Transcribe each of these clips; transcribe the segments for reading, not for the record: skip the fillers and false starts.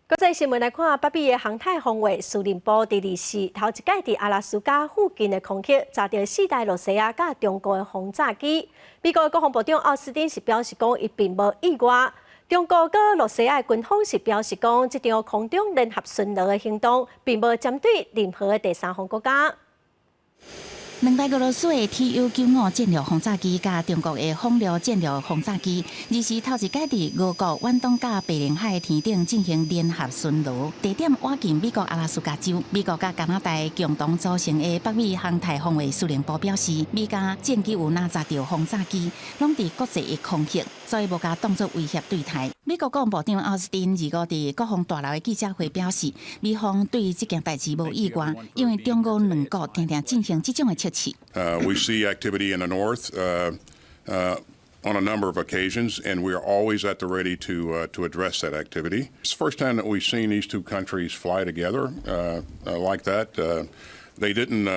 國際新聞來看，北美的航太防衛司令部佇24頭一擺佇阿拉斯加附近的空域查著四台露西亞佮中國的轟炸機。美國的國防部長奧斯汀是表示講，伊並無意外。中國佮露西亞的軍方是表示講，這場空中聯合巡邏的行動並無針對任何的第三方國家。兩台俄羅斯的 TU-95戰略轟炸機佮中國的風獵戰略轟炸機，24頭一擺佇俄國遠東佮白令海天頂進行聯合巡邏，地點倚近美國阿拉斯加州。美國佮加拿大共同組成的北美航太防衛司令部表示，美加戰機有若查著轟炸機，攏佇國際的空域，所以無共當作威脅對待。美國國防部長奧斯汀25佇國防大樓的記者會表示，美方對這件代誌無意外，因為中俄兩國定定進行這種的測試。 We see activity in the north on a number of occasions, and we are always at the ready to address that activity. It's the first time that we've seen these two countries fly together like that. They didn't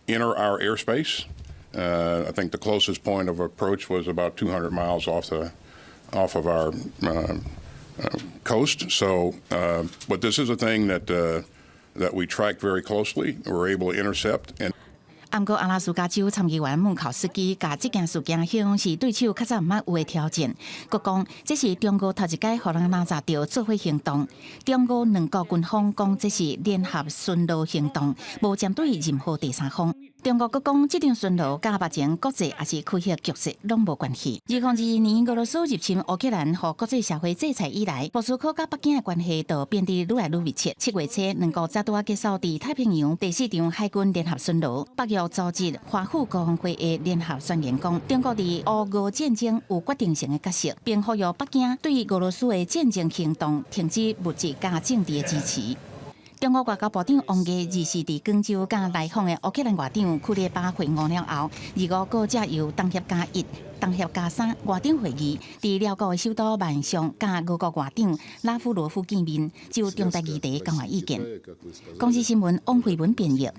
enter our airspace. I think the closest point of approach was about 200 miles off of our coast. So, but this is a thing that we track very closely. We're able to intercept and 毋過阿拉斯加州參議員孟考斯基共這件事件形容是對手較早毋捌有的挑戰。閣講這是中俄頭一擺予人查著做伙行動。中俄兩國軍方講這是聯合巡邏行動，無針對任何第三方。中國閣講這場巡邏佮目前國際抑是區域局勢攏無關係。2022年俄羅斯入侵烏克蘭，予國際社會制裁以來，莫斯科佮北京的關係就變得愈來愈密切。7月初，兩國才拄仔結束佇太平洋第四場海軍聯合巡邏。北約組織華府高峰會的聯合宣言講，中國佇烏俄戰爭有決定性的角色，並呼籲北京對俄羅斯的戰爭行動停止物質佮政治的支持。中國外交部長王毅24佇廣州佮來訪的烏克蘭外長庫列巴會晤了後，25閣藉由東協加一、東協加三外長會議，佇寮國的首都萬象佮俄國外長拉夫羅夫見面，就重大議題交換意見。公視新聞王慧文編譯。